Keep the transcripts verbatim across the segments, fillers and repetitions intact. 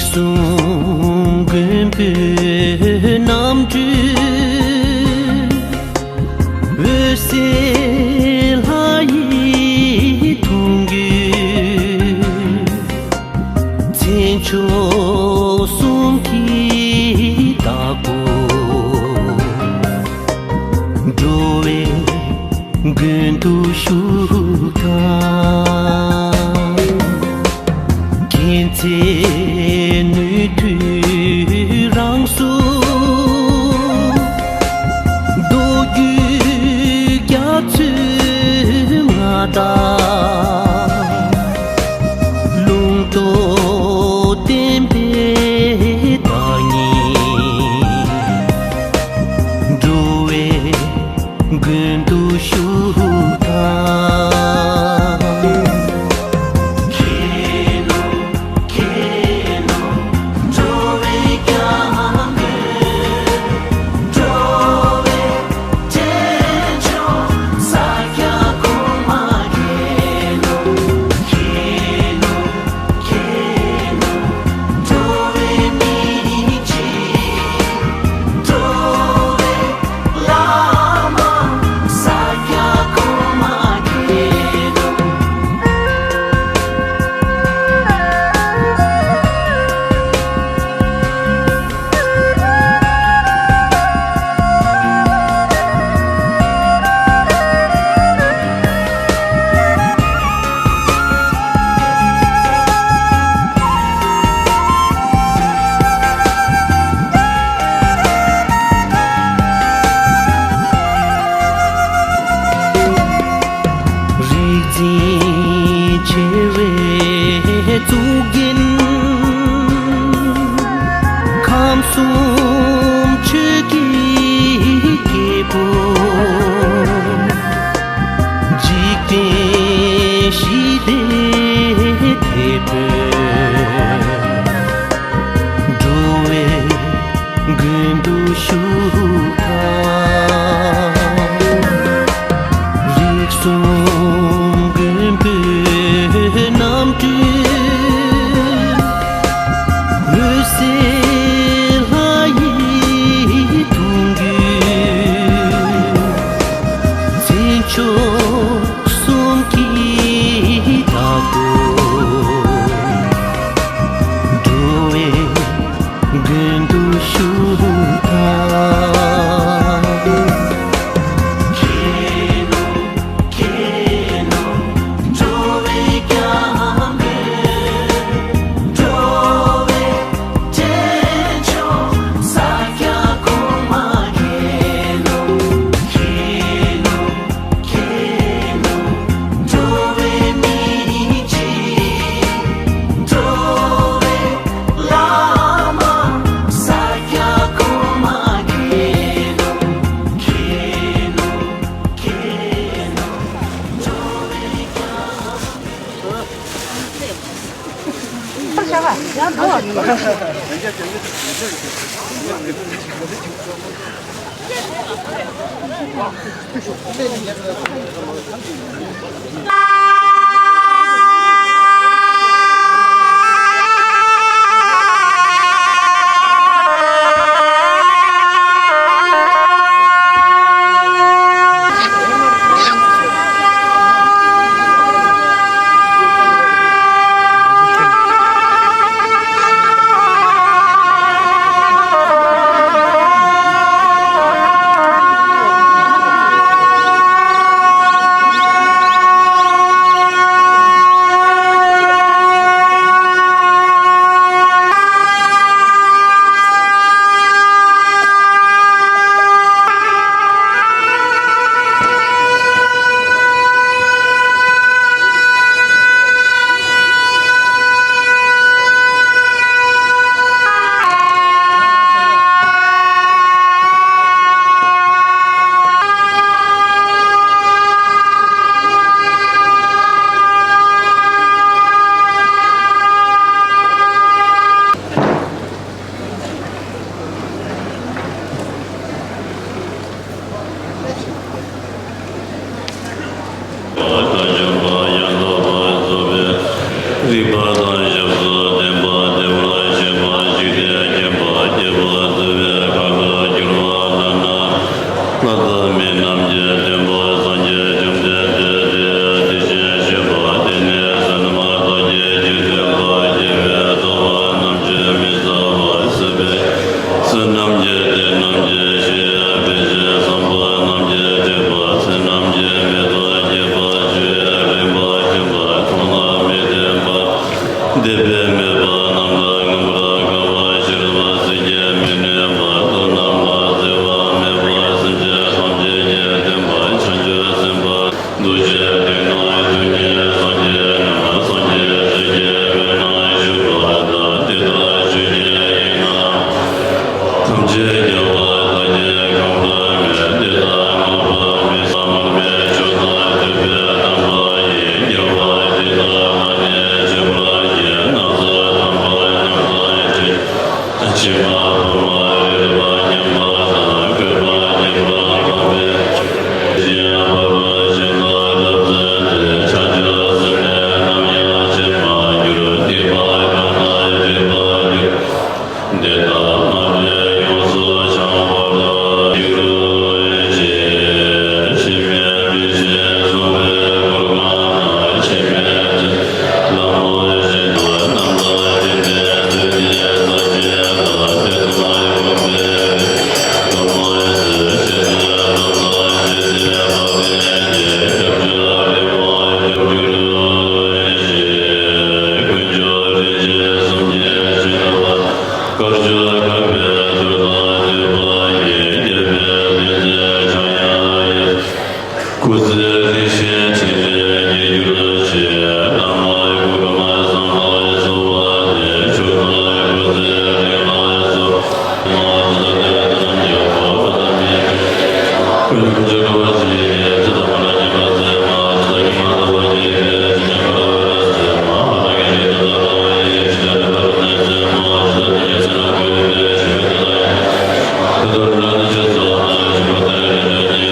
གསུང་མགོན་པོའི་རྣམ་འཕྲུལ། འོད་གསལ་ལྷ་ཡི་ཐུང་རྒྱུད། མཚན་མཆོག་གསུམ་གྱི་བདག་པོ། འགྲོ་བའི་མགོན་དུ་བཞུགས་དང་། མཁྱེན་བརྩེ་ནུས་མཐུ་རང་གཟུགས། མདོ་རྒྱུད་རྒྱ་མཚོའི་མངའ་བདག། ལུང་རྟོགས་བསྟན་པའི་བདག་ཉིད། འགྲོ་བའི་མགོན་དུ་བཞུགས་དང་། རིག་འཛིན་ཆེ་བའི་གཙུག་རྒྱན། ཁམས་གསུམ་ཆོས་ཀྱི་སྐྱེས་བུ། འཇིག་རྟེན་ཞི་བདེའི་དེད་དཔོན། འགྲོ་བའི་མགོན་དུ་བཞུགས་དང་། རིགས་གསུམ་མགོན་པོའི་རྣམ་སྤྲུལ། འོད་གསལ་ལྷ་ཡི་ཐུང་རྒྱུད། མཚན་མཆོག་གསུམ་གྱི་བདག་པོ། འགྲོ་བའི་མགོན་དུ་བཞུགས་དང་། འདས་པའི་མེད་པ་རྣམས་ལ་མངོན་པར་དགའ་བ་ཤེས་རབ་སེམས་བསྐྱེད་མི་ནུས་པ་དེ་རྣམས་ལ་བརྩེ་བ་མེད་པ་སེམས་ཅན་ཐམས་ཅད་ཀྱི་སྟོན་པ་བྱང་ཆུབ་སེམས་དཔའ་ཐུགས་རྗེ་ཐོད་ནས་ཐོན་ནས་སངས་རྒྱས་རྣམས་སངས་རྒྱས་སོ་སྐྱེ་བོས་ན་བཞུགས་པ་དང་དེ་ལྟར་ཆོས་ཀྱི་དབྱིངས་རྣམས་ཐམས་ཅད་རྒྱལ་བ་དག་གིས་གང་བར་མོས། དེ་དག་བསྔགས་པ་མི་ཟད་མར་མེ་མཆོག་དང་ཐུབ་པའི་དམ་པ་ཡི་རྒྱལ་བ་དེ་དག་ལ་ནི་མཆོད་པར་བགྱི། ན་བཟའ་དམ་པ་རྣམས་དང་བཅས། ཕྱེ་མ་ཕུར་མ་རིལ་བ་མཉམ་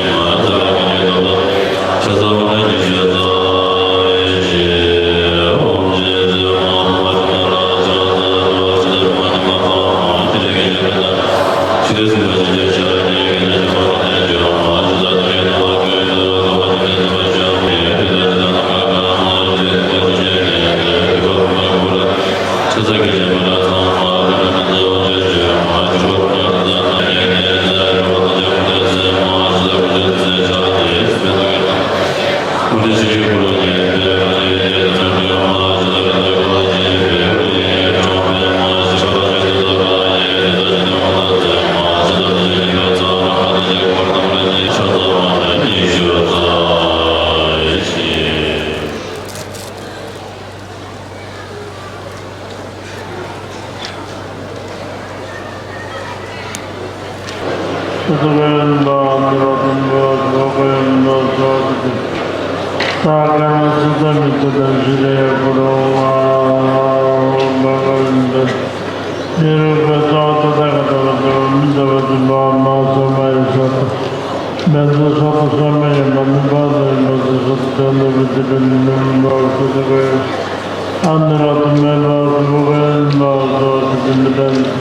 པ་དང་བཀོད་པ་མཉེས་པ་དགོངས་པའི་ཆུ་ཞིང་ཕ་རོལ་ཕྱིན་དང་རབ་གསལ་ཏེ། ཕྱག་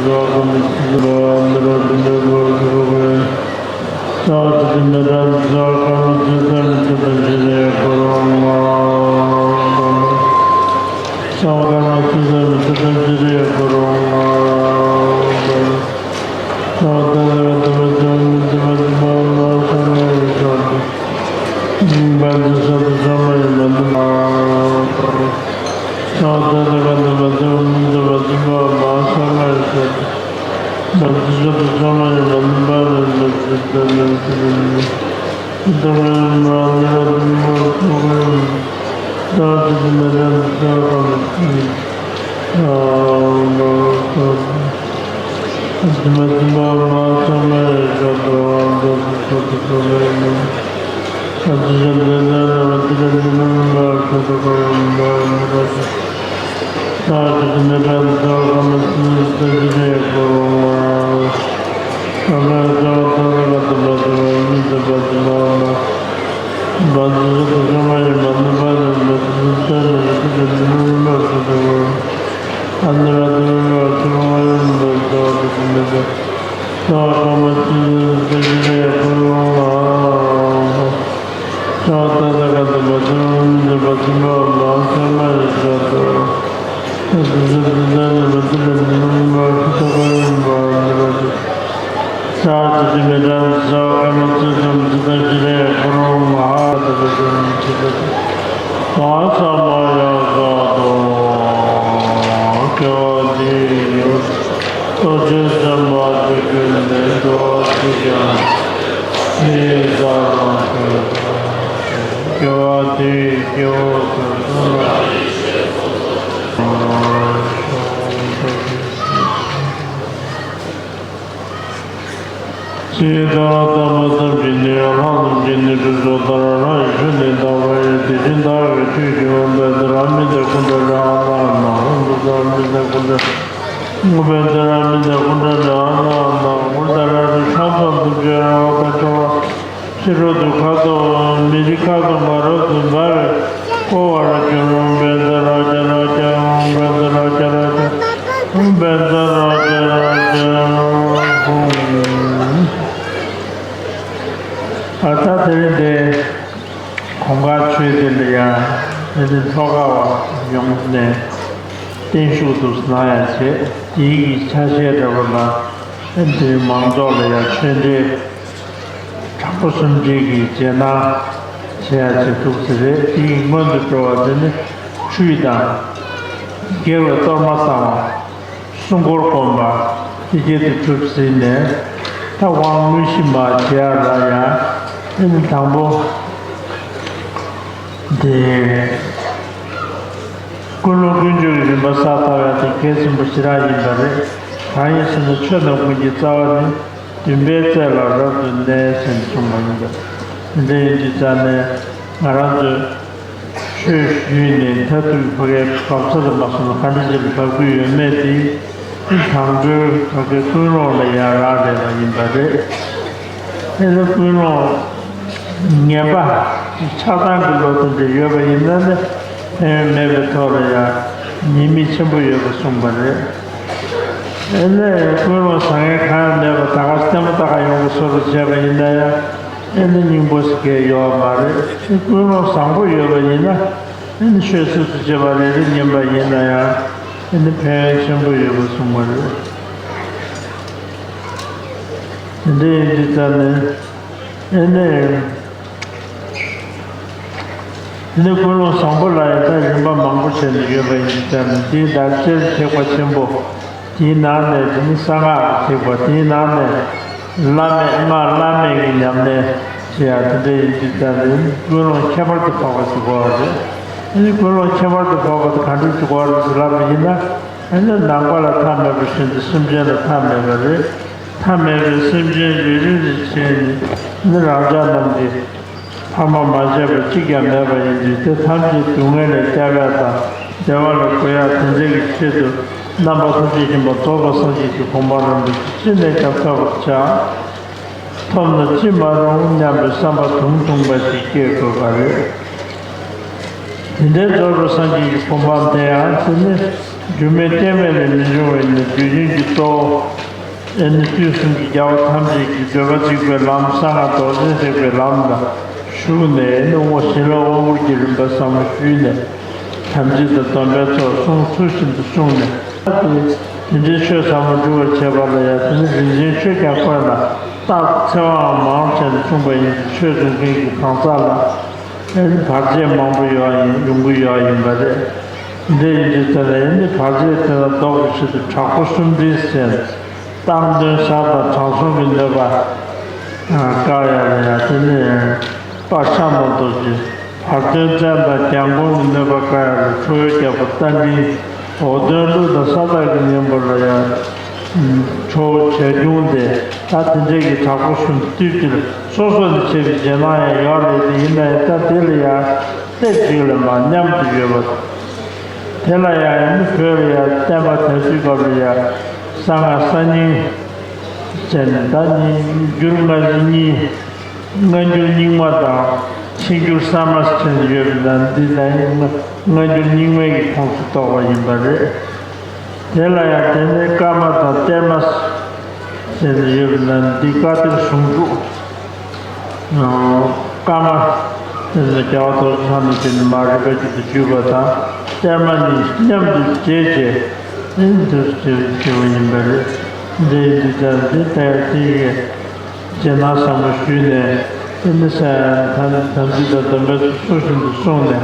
རྒྱ་ཟིལ་གནོན་ནམ་ཡང་བྱེད་མ་གྱུར། སྡིག་པ་གང་དག་སྒྲིབ་པར་འགྱུར། འདི་དག་སྨྲ་བས་ཡོངས་སུ་བྱང་བར་འགྱུར་ཞེས་འཆི་མེད་མི་ཤེས་གསུངས་པའི་གུར་ཁང་ན་འཆི་མེད་ལྷ་མོ་བཞིན་དུ་རྣམ་པར་བསྒྱིངས་ནས་ཚུལ་གྱིས་ས་གཞི་དང་ཏེ་ཚོམ་ཡོངས་པའི་ཐུན་མོང་གི་ཞིང་དུ་ཐོབ་ཐང་ཞི་བདེ་འཕགས་པའི་གནས་ཀྱི་ཁྱབ་བྱ་རིམ་པར་འཇུག་གྱུར་ཅིག་ཀུན་མཆོག་རིན་ཆེན་གསུམ་གྱི་བྱིན་རླབས་དཀར་ཕྱོགས་ཁ་བའི་ཐོད་དང་ཐོད་པ་ཡི་རྒྱལ་པོའི་གདུང་རྩེ་འཆང་ཡང་ཡང་། སྐུ་ཚེ་རིང་ཞིང་འཕྲིན་ལས་རྒྱས་གྱུར་ཅིག་བླ་མ་སྐུ་ཁམས་བཟང་པོར་གསོལ་བ་འདེབས། མཆོག་དང་སྐུ་ཚེ་རིང་ལ་གསོལ། སྐྱེ་བ་འདི་ཡི་རྟོགས་བརྗོད་སེམས་དཔའ་ཆོས་ཀུན་ལྡན་འགྲོ་བ་སྲིད་པའི་ནི་ས་རང་ཆོས་སྐྱེ་བ་འདི་ཡི་སྐྱེ་བོ་ཀུན་ཚང་ལ། ཅེས་བདག་ལ་བསྟན་པ་ཐམས་ཅད་ནི་ལྷ་རྣམས་ཀྱི་ནི་སྤྲུལ་ཚོགས་ལྟར་ལྷ་ཡི་ཆོས་ནི་དག་པ་ཡི། དེ་བཞིན་བདག་གིས་ཆོས་ཀྱི་དབང་པོ་འདི་ལ་མི་འདི་ཀུན་ཏུ་ལེགས་ལ་ནག་ཀུན་ཏུ་མི་འདི་ཀུན་ཏུ་ཀུན་པའི་འདི་ལ་མི་འདི་ཀུན་ཏུ་ལེགས་ལ་ནག་ཀུན་ཏུ་ལེགས་ཤིང་ཁྲག་འཐུང་ཐུབ་ཀྱི་རེ་བ་དང་བྲལ་བ། ཕྱི་རོལ་དུ་ཁ་དོག་མི་རིགས་ཁ་དོག་མ་རབ་ཏུ་འབར་བས་བསྐོར་བར་གྱུར། བཛྲ་ཇ་ལ་ཇ་ཧཱུྃ། བཛྲ་ཇ་ལ་ཇ་ཧཱུྃ། བཛྲ་ཇ་ལ་ཇ་ཧཱུྃ། ཨ་ད་དེ་རིང་འདི་གོང་དཀར་ཆོས་སྡེ་ལ་ཡང་དེ་ནི་ལྷོ་ཁ་བ་ཡོང་ནས་བརྟན་བཞུགས་འདུག་ན་ཡང་བྱེད། དེའི་གི་ཆ་ཤས་འདྲ་པོ་ལ་དེ་མང་ཚོགས་ལ་ཡང་ཆོས་འབྲེལ། དྲག་པོ་གསུམ་བྱེད་ཀྱི་རྗེས་གནང་བྱེད་ཡ་བྱེད་ཐུབ་ཟེར་རེད། དེ་ཡི་སྔོན་དུ་འགྲོ་བ་དེ་ནི་ཁྲུས་དང་། དགེ་བའི་གཏོར་མ་བཏང་བ། སྲུང་འཁོར་བསྐོར་བ་དེ་བྱེད་དུ་གྲུབ་ཟིན་ནས། ད་དབང་དངོས་གཞི་མ་བྱེད་ཡ་ལ་ཡང་དེ་ནི་དང་པོ་དེ། ཀུན་སློང་ཀུན་སྤྱོད་ཀྱི་རིམ་པ་གསལ་བཏབ་ཡ་དེ་གལ་ཆེན་པོ་ཞེ་དྲག་ཡིན་པ་རེད། གང་ཡིན་ཟེར་ན་ཆོས་རྣམས་ཀུན་གྱི་རྩ་བ་ནི། འདུན་པའི་རྩེ་ལ་རབ་ཏུ་གནས་ཟེར་ནས་གསུངས་པ་ཡིན་པས། དེ་འདྲ་ཡིན་དུས་ཙང་ནས་ང་རང་ཚོས་ཆོས་ཞུས་ནས་མཐར་ཐུག་ཕ་གའི་བབས་ས་ལ་མ་སོང་ན་ག་འདྲ་ཞིག་ལ་བབས་ཀྱི་ཡོད་མེད་དེ་དང་པོའི་ཕ་གའི་ཀུན་སློང་ལ་ཡང་རག་ལས་པ་ཡིན་པ་རེད། དེ་ལ་ཀུན་སློང་ངན་པ་ཆགས་སྡང་གི་བློ་དེ་འདྲ་ཡོད་པ་ཡིན་ན་ནི་ཕན་ཡོན་མེད་པའི་ཐོག་ལ་ཡང་ཉེས་དམིགས་ཆེན་པོ་ཡོད་པ་གསུངས་པ་རེད། ཨེ་ནས་ཀུན་སློང་བཟང་ངན་གང་ཡང་མེད་པར་ད་ག་ལྟད་མོ་ལྟ་ག་ཡོང་གི་བཟོ་འདྲ་བྱས་པ་ཡིན་ན་ཡང་ཨེ་ནི་སྙིང་པོ་ཟེར་མཁན་ཡོད་མ་རེད། ཀུན་སློང་བཟང་པོ་ཡོད་པ་ཡིན་ན་ཨེ་ནི་ཆོས་སྲིད་དུ་བྱེད་པ་རེ་རེ་ཉན་པ་ཡིན་ན་ཡང་ཨེ་ནི་ཕན་ཡོན་ཆེན་པོ་ཡོད་པ་གསུངས་པ་རེད། དེ་འདྲ་ཡིན་དུས་ཙང་ནས་ཨེ་ནི། དེ་ནས་ཀུན་སློང་བཟང་པོ་ལ་ཡང་ད་རིམ་པ་མང་པོ་བྱས་ནས་ཡོད་པ་ཡིན་ཙང་དེའི་ཟླ་ཕྱེད་ཐེག་པ་ཆེན་པོ། དེའི་ནང་ནས་དེ་ནི་གསང་སྔགས་ཀྱི་ཐེག་པ། དེའི་ནང་ནས་བླ་མེད་སྔགས་བླ་མེད་ཀྱི་ཉམས་ལེན་བྱེད་ཡ་དེ་འདྲ་ཡིན་དུས་ཙང་དེ་ནི་ཀུན་སློང་ཁྱད་པར་དུ་འཕགས་པ་ཞིག་དགོས་པ་རེད། དེ་ནི་ཀུན་སློང་ཁྱད་པར་དུ་འཕགས་པ་དེ་ག་འདྲ་ཞིག་དགོས་པ་རེད་ཟེར་ལབ་པ་ཡིན་ན། ཨ་ནི་ནང་པ་ལ་མཐའ་མེད་པ་བཞིན་དུ་སེམས་ཅན་ལ་མཐའ་མེད་པ་རེད། མཐའ་མེད་པའི་སེམས་ཅན་རེ་རེ་ལ་བྱས་ནས་ནི་རང་ཅག་རྣམས་ཀྱི་ཕ་མ་མ་བྱས་པ་གཅིག་ཀྱང་མེད་པ་ཡིན་དུས་དེ་ཐམས་ཅད་སྡུག་བསྔལ་ལས་བསྐྱབ་ཡ་དང་བདེ་བ་ལ་འགོད་ཡ་དེ་འདྲ་གི་ཆེད་དུ་རྣམ་པ་ཐམས་ཅད་མཁྱེན་པ་རྫོགས་པའི་སངས་རྒྱས་ཀྱི་གོ་འཕང་རིན་པོ་ཆེ་ཅི་ནས་ཀྱང་ཐོབ་པར་བྱ། ཐོབ་ན་ཅི་མ་རུང་སྙམ་པའི་བསམ་པ་དུང་དུང་བ་ཞིག་སྐྱེ་དགོས་པ་རེད། དེ་འདྲའི་རྫོགས་པའི་སངས་རྒྱས་ཀྱི་གོ་འཕང་དེ་ཡང་དེ་ནི་རྒྱུ་མེད་རྐྱེན་མེད་ལས་མི་འབྱུང་བས་ནི་རྒྱུ་རྐྱེན་གྱི་གཙོ་བོ། ཨེ་ནི་དུས་གསུམ་གྱི་རྒྱལ་བ་ཐམས་ཅད་ཀྱི་བགྲོད་པ་གཅིག་པའི་ལམ་གསང་སྔགས་རྡོ་རྗེ་ཐེག་པའི་ལམ་ལ་ཞུགས་ནས་ཨེ་ནི་དབང་བྱིན་རླབས་དབང་བསྐུར་གྱི་རིམ་པ་ཟབ་མོ་ཞུས་ནས་དམ་ཚིག་དང་སྡོམ་པའི་ཚོགས་བསྲུང་ཚུལ་བཞིན་དུ་བསྲུངས་ནས། དེ་འདྲའི་ཆོས་ཟབ་མོ་སྒྲུབ་པར་བྱེད་པ་ལ་ཡང་དེ་ནི་རིན་ཆེན་ཆོས་ཀྱང་དཀོན་ལ་རྟགས་འཚེ་བའང་མང་བྱས་ནས་གསུངས་པ་ཡིན་གྱི་ཆོས་སྒྲུབ་མཁན་གྱི་གང་ཟག་ལ། ཨེ་ནི་བར་ཆད་མང་པོ་ཡོང་ཡིན་ཡོང་གི་ཡོད་ཡིན་པ་རེད། འདི་ཡིན་དུས་ཙམ་ལ་ཨེ་ནི་བར་ཆད་དེ་ལ་བཟློག་པའི་ཆེད་དུ་དྲག་པོ་གསུམ་འདྲེན་ཟེར། རྟགས་འདོན་ཟ་དང་དྲང་སྲོང་གི་གནོད་པ་བཀག་ཡ་ལ་ཡང་དེ་ནི་དཔལ་ཤམ་བྷ་རྡོ་རྗེ། བར་དོན་བཙན་དང་རྒྱལ་འགོང་གི་གནོད་པ་བཀག་ཡ་ལ་ཁྲོ་བོའི་རྒྱལ་པོ་རྟ་མགྲིན། འོག་དོན་ཀླུ་དང་ས་བདག་གི་གཉེན་པོ་ལ་ཡང་ཁྲོ་བོ་བྱ་ཁྱུང་སྟེ། ད་དེ་འདྲའི་གི་དྲག་པོ་གསུམ་དུས་དེར་སོ་སོ་ནས་བྱས་པའི་རྗེས་གནང་ཡང་ཡོད་རེད་དེ། ཡིན་ན་ཡང་ད་དེ་ལ་ཡང་སྟེགས་གཅིག་ལ་མ་མཉམ་དུ་ཡོད་པ། དེ་ལ་ཡང་མི་བོད་ལ་ཡང་བསྟན་པ་དར་དུས་སྐབས་ལ་ཡང་གསང་སྔགས་གསར་རྙིང་བྱས་ནས་ད་ནི་འགྱུར་སྔ་འགྱུར་གཉིས། སྔ་འགྱུར་རྙིང་མ་དང་ཕྱི་འགྱུར་གསར་མ་ཟེར་ཡོད་པ་ན་འདི་ད་ཡིན་ན་སྔ་འགྱུར་རྙིང་མའི་གི་ཁོངས་སུ་གཏོགས་པ་ཡིན་པ་རེད། དེ་ལ་ཡང་དེ་ནས་བཀའ་མ་དང་གཏེར་མ་ཟེར་ཡོད་པ་ན་འདི་བཀའ་གཏེར་ཟུང་འཇུག་ཀརྨ་དེ་ནས་རྒྱལ་བ་རྡོ་རྗེ་འཆང་དང་བཅས་ནས་མར་རིམ་པ་བཞིན་དུ་བརྒྱུད་པ་དང་གཏེར་མ་གཉིས་མཉམ་དུ་བྱས་བྱས་ནས་འདིར་བྱས་པ་ཡིན་པ་རེད། འདི་ཡིན་དུས་ཙང་འདི་ལྟར་དེ་ཡི་རྗེས་གནང་ཟབ་མོ་ཞུས་ནས་དེ་ནི་ས་དམ་དམ་ཚིག་དང་སྡོམ་པའི་ཚོགས་སུ་བཞིན་དུ་བསྲུངས་ནས་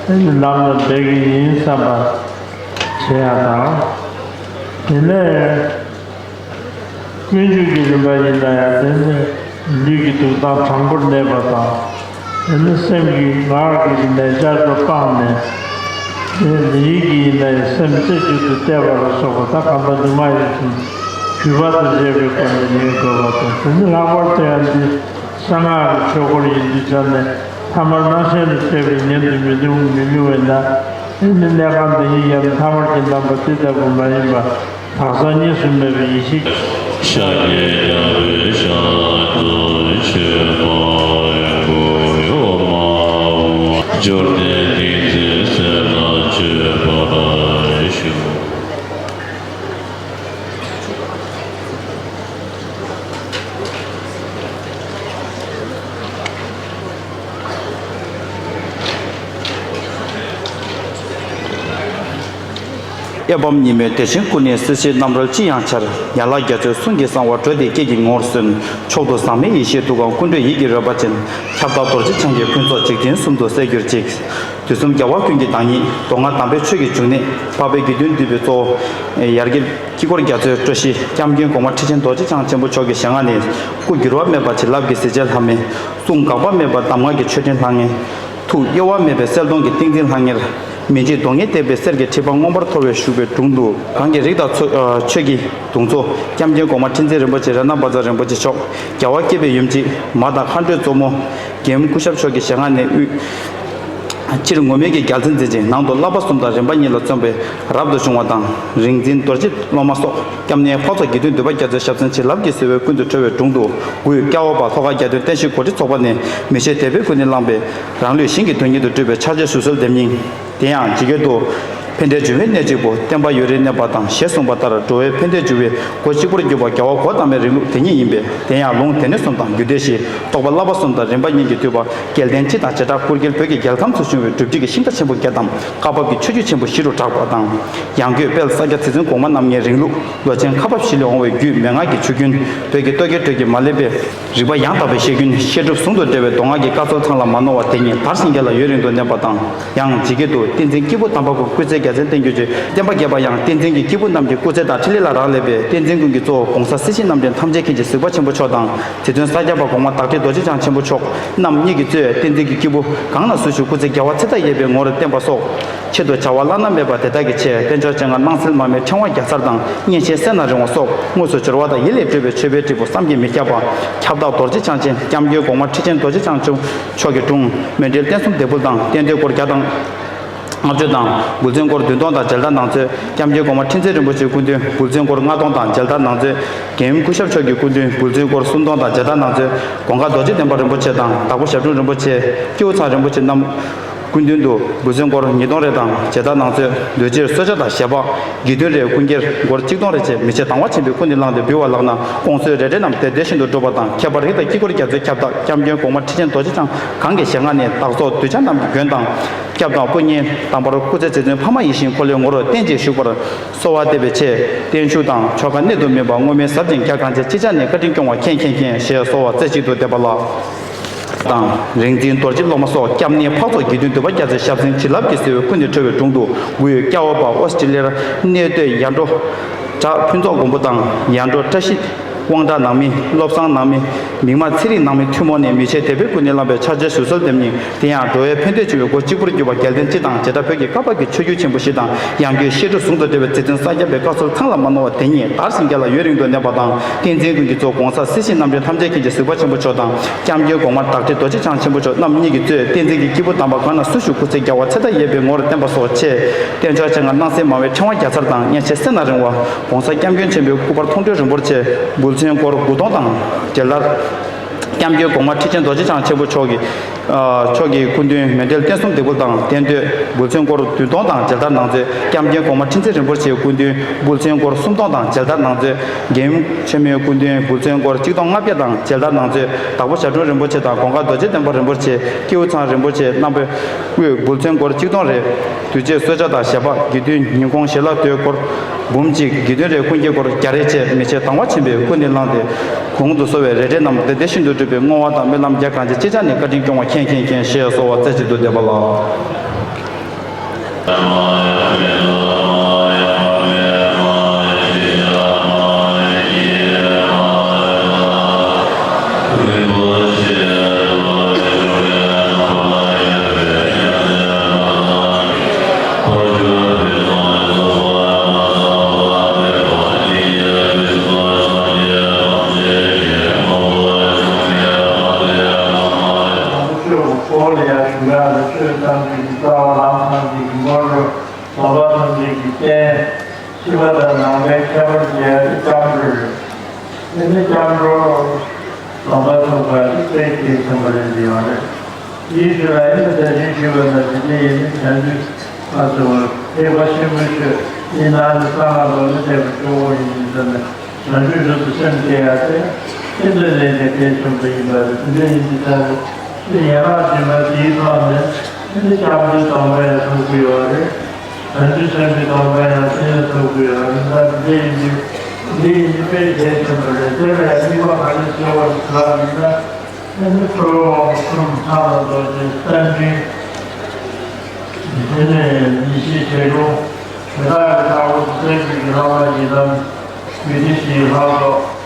དེ་ནི་ལམ་ལ་འབད་ཀྱི་ཡིན་བསམ་པ། དེ་ཡང་དང་། དེ་ནས་ཀུན་སྤྱོད་ཀྱི་རིམ་པ་ཡིན་ན་ཡང་དེ་ནི་ལུས་ཀྱི་འདུག་སྟངས་དྲང་པོར་གནས་པ་དང་། དེ་ནི་སེམས་ཀྱི་ངག་གི་རིམ་པའི་བསྐྱར་དུ་སྤངས་ནས། དེ་ནི་ཡིད་ཀྱི་ཡིན་ན་ཡང་སེམས་རྩེ་གཅིག་ཏུ་གཏད་པ་ལ་སོགས་པ་ད་གང་ལྟར་ནུ་མ་ཡིན་ཞིང་གུས་པ་དང་བཅས་པའི་སྒོ་ནས་ཉན་དགོས་པ་དང་། དེ་ནི་ལྷག་པར་དུ་ཡང་འདི་གསང་སྔགས་ཀྱི་ཆོས་སྐོར་ཡིན་དུས་ཙམ་ནས་ཐ་མལ་སྣང་ཞེན་དུ་བལྟས་པའི་ཉན་དུ་མི་འདུག་མི་མི་འོས་ན། དེ་ནི་གནས་ཁང་འདི་ཉིད་ཡང་ཐ་མལ་གྱི་རྣམ་པ་དེ་ལྟ་བུ་མ་ཡིན་པ། དག་ས་གཉིས་སུ་མེད་པའི་ཡེ་ཤེས། ཤཱཀྱའི་རྒྱལ་པོའི་ཞལ་དུ་མཆོད་པར་གུས་པ་འོ་མ་འབྱོར་ལྡན་ཏིང་འཛིན་གསེར་ལ་མཆོད་པར་ཞུ། གཡའ་བམ་ཉི་མའི་དེ་བཞིན་སྐུ་ནི་སྲིད་ཞིའི་རྣམ་རོལ་ཅི་ཡང་འཆར། ཡན་ལག་རྒྱ་མཚོའི་གསུང་གི་གསང་བ་འགྲོ་འདི་སྐད་ཀྱི་ངོ་བོར་སོན། མཆོག་ཏུ་ཟག་མེད་ཡེ་ཤེས་ཐུགས་ཀར་ཀུན་འགྲོའི་ཡིད་ཀྱི་རོལ་པ་ཅན། ཁྱབ་བདག་རྡོ་རྗེ་འཆང་གི་ཕུན་ཚོགས་འཇིག་རྟེན་གསུམ་དུ་གསལ་གྱུར་ཅིག། དུས་གསུམ་རྒྱལ་བ་ཀུན་གྱི་བདག་ཉིད་མདོ་སྔགས་དམ་པའི་ཆོས་ཀྱི་འབྱུང་གནས་འཕགས་པའི་དགེ་འདུན་འདུས་པའི་གཙོ་བོ། ཡར་རྒྱས་དཀྱིལ་འཁོར་རྒྱ་མཚོའི་སྤྲོ་གཞི་སྐྱབས་མགོན་གོང་མ་ཁྲི་ཆེན་རྡོ་རྗེ་འཆང་ཆེན་པོ་མཆོག་གི་ཞལ་སྔ་ནས། སྐུ་འགྱུར་བ་མེད་པ་བྱིན་རླབས་ཀྱི་གཟི་བརྗིད་ལྷམ་མེ། གསུང་འགག་པ་མེད་པ་གདམས་ངག་གི་མཆོད་སྤྲིན་ལྷང་ངེ། ཐུགས་གཡོ་བ་མེད་པའི་གསལ་སྟོང་གི་ཏིང་འཛིན་ལྷང་ངེར། མི་འཇིགས་གདོང་ལྔས་བཏེགས་པའི་གསེར་གྱི་ཁྲི་པང་མངོན་པར་མཐོ་བའི་བཞུགས་པའི་དྲུང་དུ། གང་གི་རིགས་དང་ཚོ་ཨ་ཆོས་ཀྱི་གདུང་ཚོགས་སྐྱབས་མགོན་གོང་མ་ཁྲི་འཛིན་རིན་པོ་ཆེ་རཏྣ་བཛྲ་རིན་པོ་ཆེ་མཆོག། རྒྱལ་བ་དགྱེས་པའི་ཡུམ་གཅིག་མ་དང་མཁའ་འགྲོའི་གཙོ་མོ། རྒྱལ་ཡུམ་སྐུ་ཞབས་མཆོག་གི་ཞལ་སྔ་ནས་དབུས། སྤྱིར་ངུར་སྨྲིག་གི་རྒྱལ་མཚན་འཛིན་ཅིང་ནང་དུ་བསླབ་པ་གསུམ་དང་རིམ་པ་གཉིས་ལ་བརྩོན་པའི་རབ་ཏུ་བྱུང་བ་དང་། རིག་འཛིན་རྡོ་རྗེ་སློབ་མ་སོགས་སྐྱབས་གནས་འཕགས་ཚོགས་དགེ་འདུན་འདུས་པ་རྒྱ་མཚོའི་ཞབས་སེན་བྱིན་རླབས་ཀྱི་བཟོ་བས་ཀུན་ཏུ་གྲོལ་བའི་དྲུང་དུ། སྐུའི་སྐྱ་བོ་པ་ལྷོ་ཁ་རྒྱལ་སྟོན་བསྟན་བཤིག་གོ་ཁྲི་ཚོགས་པ་ནས་མི་ཕྱེད་དད་པའི་ཀུན་ནས་བསླངས་པའི་རང་ལུས་ཞིང་གི་དོན་ཉིད་དུ་སྤྲུལ་པའི་ཕྱག་རྒྱ་ཞུ་གསོལ་འདེབས་སྙིང་། དེ་ཡང་ཇི་སྐད་དུ། ཕན་བདེའི་འབྱུང་བའི་གནད་གཅིག་པུ་བསྟན་པ་ཡུན་རིང་གནས་པ་དང་ཞེས་གསུངས་པ་ལྟར་འགྲོ་བའི་ཕན་བདེའི་འབྱུང་བའི་སྒོ་གཅིག་པུར་གྱུར་པ་རྒྱལ་བ་གོ་ཏ་མའི་རིང་ལུགས་དེ་ཉིད་ཡིན་པས། དེ་ཡང་ལུང་སྡེ་སྣོད་གསུམ་དང་རྒྱུད་སྡེ་བཞི། རྟོགས་པ་བསླབ་པ་གསུམ་དང་རིམ་པ་གཉིས་ཀྱིས་བསྡུས་པ་སྐལ་ལྡན་སྤྱི་དང་བྱེ་བྲག་སྐུ་སྒེར་བོད་ཀྱི་རྒྱལ་ཁམས་སུ་བྱུང་བའི་སྒྲུབ་བརྒྱུད་ཀྱི་ཤིང་རྟ་ཆེན་པོ་བརྒྱད་དམ་བཀའ་བབས་ཀྱི་ཆོས་བརྒྱུད་ཆེན་པོ་བཞི་རུ་གྲགས་པ་དང་། ཡང་སྒོས་དཔལ་ས་སྐྱ་ཚེ་བཙུན་གོང་མ་རྣམ་ལྔའི་རིང་ལུགས་ལོ་ཆེན་ཁ་འབབ་བཞི་ལས་འོང་བའི་རྒྱུད་མན་ངག་གི་ཆུ་རྒྱུན། བོད་ཀྱི་སྟོད་ཀྱི་གྲོལ་གྱི་མ་ལེབ་པའི། རིག་པ་ཡང་དག་པའི་བཤད་རྒྱུན་བཤད་སྒྲུབ་ཟུང་དུ་འབྲེལ་བའི་མདོ་སྔགས་ཀྱི་བཀའ་སྲོལ་ཚང་ལ་མ་ནོར་བ་དེ་ཉིད་དར་ཞིང་རྒྱས་ལ་ཡུན་རིང་དུ་གནས་པ་དང་། ཡང་ཇི་སྐད་དུ། བསྟན་འཛིན་སྐྱེས་བུ་དམ་པ་ཀུན། སྐུ་ཚེ་རྒྱལ་མཚན་བསྟན་འགྱུར་ཆོས། བསྟན་པ་རྒྱས་པ་ཡང་བསྟན་འཛིན་གྱི་སྐྱེས་བུ་རྣམས་ཀྱི་སྐུ་ཚེ་དང་འཕྲིན་ལས་ལ་རག་ལས་པས། བསྟན་འཛིན་ཀུན་གྱི་གཙོ་བོ་གོང་ས་སྲིད་ཞིའི་རྣམ་འདྲེན་ཐམས་ཅད་མཁྱེན་ཅིང་གཟིགས་པ་ཆེན་པོ་མཆོག་དང་། དེ་དོན་ས་སྐྱ་པ་གོང་མ་བདག་ཁྲི་རྡོ་རྗེ་འཆང་ཆེན་པོ་མཆོག་རྣམ་གཉིས་ཀྱིས་གཙོས་བསྟན་འཛིན་གྱི་སྐྱེས་བུ་གང་ན་སུ་བཞུགས་སྐུ་ཚེ་རྒྱལ་བ་ཚེ་མཐའ་ཡས་པའི་ངོ་བོར་བརྟན་པ་སོགས། ཆེད་དུ་བྱ་བ་བླ་ན་མེད་པ་དེ་དག་གི་ཆེད། དཔལ་འབྱོར་སྤྱན་སྔར་སྣང་གསལ་མར་མེའི་ཕྲེང་བ་རྒྱ་མཚར་དང་། སྙན་ཤལ་གསེར་ན་རིང་བ་སོགས་དངོས་སུ་འབྱོར་བ་དང་ཡིད་ལས་སྤྲུལ་པའི་མཆོད་པའི་སྤྲིན་ཕུང་བསམ་གྱིས་མི་ཁྱབ་པ། ཁྱབ་བདག་རྡོ་རྗེ་འཆང་ཆེན་སྐྱབས་མགོན་གོང་མ་ཁྲི་ཆེན་རྡོ་རྗེ་འཆང་མཆོག་གི་དྲུང་། མཎྜལ་རྟེན་གསུམ་ལྡེ་ཕུལ་དང་རྟེན་མདོས་སྐོར་བརྒྱ་དང་ལྔ་བཅུ་དང་། འབུལ་ཚན་སྐོར་བདུན་སྟོང་དང་མཇལ་དར་ནང་མཛོད། སྐྱབས་མགོན་གོང་མ་ཁྲི་འཛིན་རིན་པོ་ཆེའི་སྐུ་མདུན་འབུལ་ཚན་སྐོར་ལྔ་སྟོང་དང་མཇལ་དར་ནང་མཛོད། རྒྱལ་ཡུམ་སྐུ་ཞབས་མཆོག་གི་སྐུ་མདུན་འབུལ་ཚན་སྐོར་སུམ་སྟོང་དང་མཇལ་དར་ནང་མཛོད། གོང་དཀར་རྡོ་རྗེ་གདན་པ་རིན་པོ་ཆེ་དང་དྭགས་པོ་ཞབས་དྲུང་རིན་པོ་ཆེ། སྐྱེས་བུ་ཚང་རིན་པོ་ཆེ་རྣམས། སྐུ་མདུན་དུ་འབུལ་ཚན་སྐོར་ཉིས་སྟོང་རེ་དང་མཇལ་དར་ནང་མཛོད། འདུས་སྤྱིར་གསོལ་ཇ་དང་ཞལ་འབག་དགེ་འདུན་རེ་སྐུ་འགྱེར་སྐོར་གཅིག་སྟོང་རེ་བཅས་མི་ཕྱེད་དང་བ་ཆེན་པོས་ཀུན་ནས་བསླངས་ཏེ་འབུལ་བ་ལགས་ན། དགོངས་གསོལ་རེ་རེ་རྣམས་དེ་དེ་བཞིན་དུ་འགྲུབ་པ་དང་། ཁྱད་པར་རི་དྭགས་དཀྱིལ་འཁོར་རྒྱ་མཚོའི་ཁྱབ་བདག་སྐྱབས་མགོན་གོང་མ་ཁྲི་ཆེན་རྡོ་རྗེ་འཆང་གང་གི་ཞལ་སྔ་ནས་བདག་སོགས་གདུལ་བྱ་རྣམས་ཀྱི་མགོན་དང་། སྐྱབས་དང་སྐུ་གཉེར་དང་པོར་སྐུ་ཚེ་ཚེ་བཙུན་འཕགས་མ་ཡིད་བཞིན་འཁོར་ལོའི་ངོ་བོར་བརྟན་ཅིང་བཞུགས་པར་གསོལ་བ་འདེབས་པའི་ཆེད། བརྟན་བཞུགས་དང་ཆོ་ག་གནད་དུ་སྨིན་པ་སྔོན་མའི་ཟབ་ཅིང་རྒྱ་གང་ཆེ་ཅི་བྱ་ནས་བཀའ་དྲིན་སྐྱོང་བ་མཁྱེན་མཁྱེན་མཁྱེན་ཞེས་གསོལ་བ་རྩེ་གཅིག་ཏུ་འདེབས་པ་ལགས། དང་། རིག་འཛིན་རྡོ་རྗེ་སློབ་མ་སོགས་སྐྱབས་གནས་འཕགས་ཚོགས་དགེ་འདུན་འདུས་པ་རྒྱ་མཚོའི་ཞབས་སེན་བྱིན་རླབས་ཀྱི་ཟེའུ་ཀུན་ནས་འཕྲོ་བའི་དྲུང་དུ། སྐུའི་སྐྱ་བོ་པ་ཨོ་སི་ཀྲི་ལི་ཡར་གནས་སྡོད་ཡར་འགྲོ་བྲག་ཕུན་ཚོགས་མགོན་པོ་དང་ཡར་འགྲོ་བཀྲ་ཤིས་དབང་གྲགས་ནང་མི། བློ་བཟང་ནང་མི། མིག་དམར་ཚེ་རིང་ནང་མི་ཐུན་མོང་ནས་མི་ཕྱེད་དད་པའི་ཀུན་ནས་བསླངས་པའི་ཕྱག་རྒྱ་ཞུ་གསོལ་འདེབས་སྙིང་། དེ་ཡང་འགྲོ་བའི་ཕན་བདེའི་འབྱུང་བའི་སྒོ་གཅིག་པུར་གྱུར་པ་རྒྱལ་བསྟན་སྤྱི་དང་བྱེ་བྲག་བོད་ཀྱི་བཀའ་བབས་ཀྱི་ཆོས་བརྒྱུད་ཆེན་པོ་བཞི་དང་། ཡང་སྒོས་བཤད་སྒྲུབ་ཟུང་དུ་འབྲེལ་བའི་རྗེ་བཙུན་ས་སྐྱ་པའི་བཀའ་སྲོལ་ཚང་ལ་མ་ནོར་བ་དེ་ཉིད་དར་ཞིང་རྒྱས་ལ་ཡུན་རིང་དུ་གནས་པ་དང་། བསྟན་འཛིན་ཀུན་གྱི་གཙོ་གོང་ས་སྲིད་ཞིའི་རྣམ་འདྲེན་ཐམས་ཅད་མཁྱེན་ཅིང་གཟིགས་པ་ཆེན་པོ་མཆོག་དང་། སྐྱབས་མགོན་གོང་མ་བདག་ཁྲི་རྡོ་རྗེ་འཆང་ཆེན་པོ་མཆོག་རྣམ་གཉིས་ཀྱིས་གཙོས་བསྟན་འཛིན་གྱི་སྐྱེས་བུ་དམ་པ་གང་ན་སུ་བཞུགས་སྐུ་ཚེ་རྒྱལ་བ་ཚེ་མཐའ་ཡས་པའི་ངོ་བོར་བརྟན་པ་སོགས་ཆེད། རྟེན་མཆོག་སྤྱན་སྔར་སྣང་གསལ་མར་མེའི་ཕྲེང་བ་རྒྱ་མཚར་དང་། སྙན་ཤལ་གསེར་ན་རིང་བ། གོང་ས་སྐྱབས་མགོན་ཆེན་པོའི་སྐུ་པར་མཐོང་གྲོལ་རིན་པོ་ཆེ། འབུལ་ཚན་སྐོར་དགུ་སྟོང་དང་མཇལ་དར། སྐྱབས་མགོན་གོང་མ་ཁྲི་ཆེན་རྡོ་རྗེ་འཆང་ཆེན་པོ་མཆོག་གི་ཨ་མཆོག་གི་སྐུ་མདུན་མཎྜལ་རྟེན་གསུམ་ལྡེ་ཕུལ་དང་རྟེན་མདོས། འབུལ་ཚན་སྐོར་བདུན་སྟོང་དང་མཇལ་དར་ནང་མཛོད། སྐྱབས་མགོན་གོང་མ་ཁྲི་འཛིན་རིན་པོ་ཆེའི་སྐུ་མདུན་འབུལ་ཚན་སྐོར་སུམ་སྟོང་དང་མཇལ་དར་ནང་མཛོད། རྒྱལ་ཡུམ་ཆེན་མོའི་སྐུ་མདུན་འབུལ་ཚན་སྐོར་གཅིག་སྟོང་ལྔ་བརྒྱ་དང་མཇལ་དར་ནང་མཛོད། དྭགས་པོ་ཞབས་དྲུང་རིན་པོ་ཆེ་དང་གོང་དཀར་རྡོ་རྗེ་གདན་པ་རིན་པོ་ཆེ། སྐྱེས་བུ་ཚང་རིན་པོ་ཆེ་རྣམ་པའི་དབུས་འབུལ་ཚན་སྐོར་གཅིག་སྟོང་རེ། དུས་ཆེན་གསོལ་ཇ་དང་ཞལ་འབག་དགེ་འདུན་ཉིན་གུང་ཞལ་ལག་མདོས་སྐོར་འབུམ་གཅིག་དགེ་འདུན་རེ་ཀུན་གྱི་སྐོར་བརྒྱ་རེ་བཅས་མི་ཕྱེད་དང་བ་ཆེན་པོས་ཀུན་ནས་བསླངས་ཏེ། གོང་དུ་གསོལ་བའི་རེ་འབྲས་རྣམས་དེ་དེ་བཞིན་དུ་འགྲུབ་པའི་བསྔོ་བ་དང་སྨོན་ལམ་རྒྱ་གང་ཆེ་ཅི་བྱ་ནས་བཀའ་དྲིན་སྐྱོང་བ་མཁྱེན་མཁྱེན་མཁྱེན་ཞེས་གསོལ་བ་རྩེ་གཅིག་ཏུ་འདེབས་པ་ལགས། ནང་པའི་ཁྱད་པར་གྱི་སྐྱབས་འགྲོ་རེད། དེ་ནི་སྐྱབས་འགྲོ་ལམ་པ་ཐོབ་པ་དེ་དཔེ་གལ་ཆེན་པོ་རེད་འདི་ཡང་རེད། དེའི་ཕྱིར་ཨ་ནི་ད་གིན་ཞུས་པ་ནང་བཞིན་དེ་ཡིན་ན་བྱང་ཆུབ་ལ་སོགས་པ་ཐེག་པ་ཆེན་པོ་ཞིག་ཡིན་ན་ནི་གསང་སྔགས་ལ་ནི་ཐེག་པ་ཆེན་པོ་ཡིན་ཟེར་ནས་བྱང་ཆུབ་མཆོག་ཏུ་སེམས་བསྐྱེད་ཡ་དེ་ཤིན་ཏུ་ནས་ཀྱང་གལ་ཆེན་པོ་ཡིན་པ་རེད། དེ་འདྲ་ཡིན་དུས་ཙང་ནས་དེ་ཡན་ལག་སྦྱིན་པ་དེའི་ཐོག་ནས་དེ་ནི་སྐྱབས་འགྲོའི་དམ་པ་ཡང་ཐོབ་ཀྱི་ཡོད་རེད། བྱང་ཆུབ་སེམས་དཔའི་དམ་པ་ཡང་དེ་ལ་ཐོབ་དགོས་ཡོད་རེད། ད་འདི་ཡིན་དུས་འདི་ཡིན་དུས་དཔེ་གལ་ཆེན་པོ་རེད། དེ་ལ་ཡང་གཉིས་པ་ག་རེ་ཟེར་བ་ལབ་ཡིན་ན། ཨ་ནི་ཁྲོ་བོའི་དབང་པོ་གསུམ་ཕྱག་ན་རྡོ་རྗེ་རྟ་མགྲིན། དེ་ནས་ཡེ་ཤེས་བྱད་ཀླུང་། དེ་དག་གི་ལྷ་བོ་སྲས་ཀྱི་ལྷ་མ་ཡིན་ནམ། ཡུལ་དེ་བཞིའི་ལྷ་ཚོགས།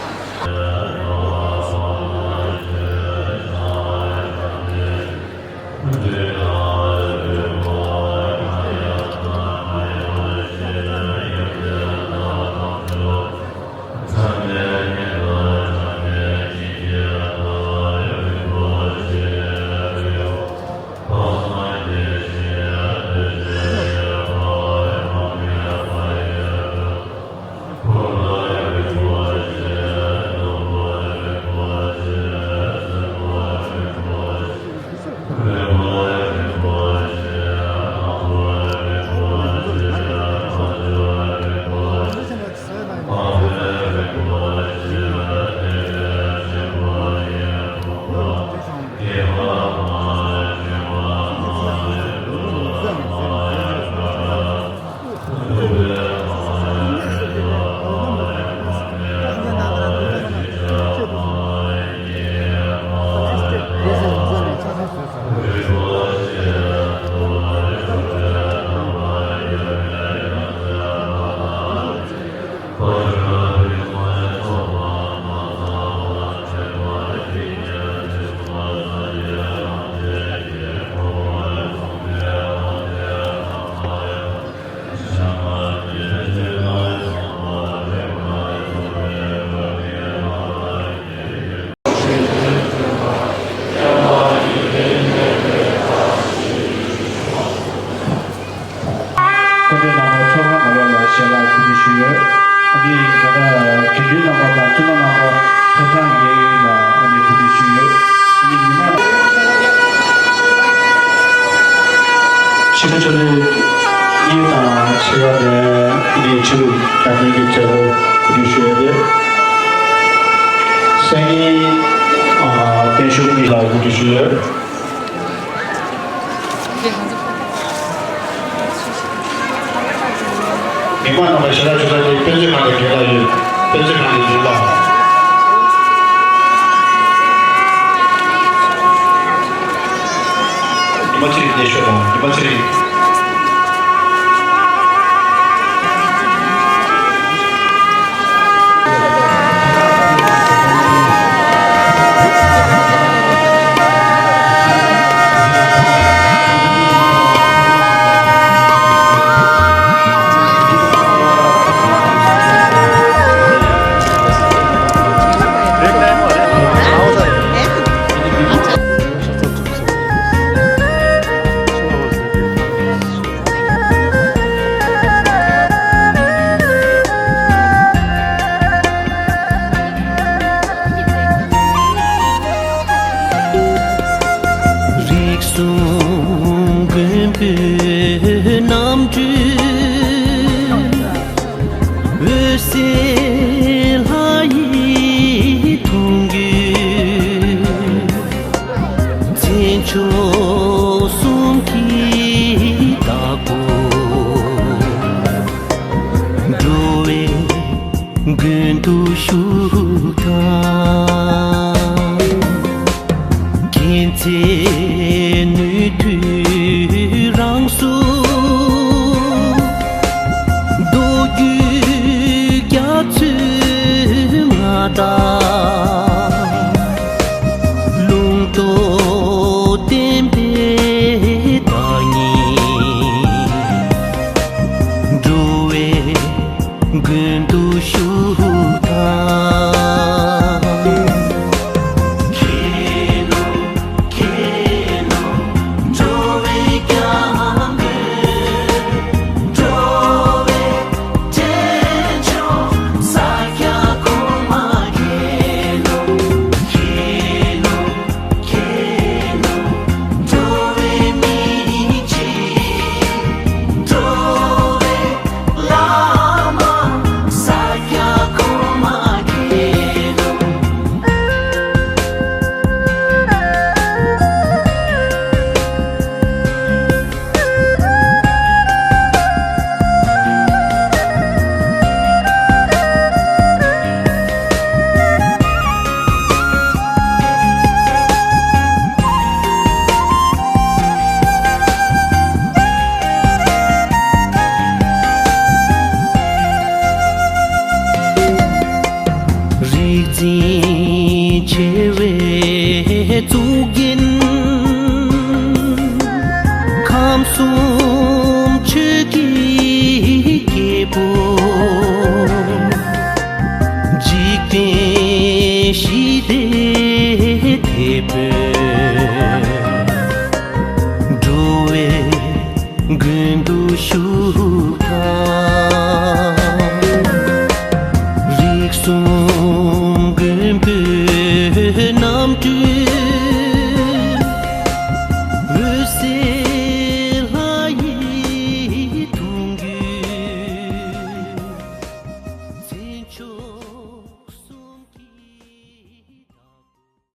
སྐུ་མགྲོན་རྣམ་པ་ཚོགས་ཁང་ནང་ལོགས་ལ་ཞལ་ལག་གོ་སྒྲིག་ཞུས་ཡོད། ཨ་ནི་ད་ལྟ་དགེ་འདུན་རྣམ་པ་དང་བཙུན་མ་རྣམ་པ་ཁ་སང་ཡས་ལ་ཨ་ནི་གོ་སྒྲིག་ཞུས་ཡོད། ཨ་ནི་ཉི་མ་ཕྱི་དྲོ་ཆུ་ཚོད་གཉིས་དང་ཕྱེད་ཀ་ནས་ཨ་ནི་ཆོས་ལུགས་རྒྱ་མཚན་གྱི་མཛད་སྒོ་གོ་སྒྲིག་ཞུས་ཡོད་དེ། སང་ཉིན་ཨ་བརྟན་བཞུགས་གཉིས་ལ་གོ་སྒྲིག་ཞུས་ཡོད། མི་མང་རྣམས་ལ་ཞལ་ལག་མཆོད་ས་དེ་དཔེ་མཛོད་ཁང་ནས་རྒན་ལགས་ཡོད། དཔེ་མཛོད་ཁང་ནས་རྒན་ལགས། ཉི་མ་ཚེ་རིང་བརྟན་བཞུགས་དང་ཉི་མ་ཚེ་རིང་། རིགས་གསུམ་མགོན་པོའི་རྣམ་སྤྲུལ། འོད་གསལ་ལྷ་ཡི་ཐུགས་རྒྱུད། མཚན་མཆོག་གསུམ་གྱི་བདག་པོ། འགྲོ་བའི་མགོན་དུ་བཞུགས་དང་། མཁྱེན་བརྩེ་ནུས་མཐུ་རང་གཟུགས། མདོ་རྒྱུད་རྒྱ་མཚོའི་མངའ་བདག། ལུང་རྟོགས་བསྟན་པའི་བདག་ཉིད། འགྲོ་བའི་མགོན་དུ་བཞུགས་དང་། མཁྱེན་ནོ་མཁྱེན་ནོ་འགྲོ་བའི་སྐྱབས་མགོན། འགྲོ་བའི་འབྲས་ ཆེ་བའི་གཙུག་རྒྱན། ཁམས་གསུམ་ཆོས་ཀྱི་སྐྱེས་བུ། འཇིག་རྟེན་ཞི་བདེའི་དེད་དཔོན། འགྲོ་བའི་མགོན་དུ་བཞུགས་པ། རིགས་གསུམ་མགོན་པོའི་རྣམ་སྤྲུལ་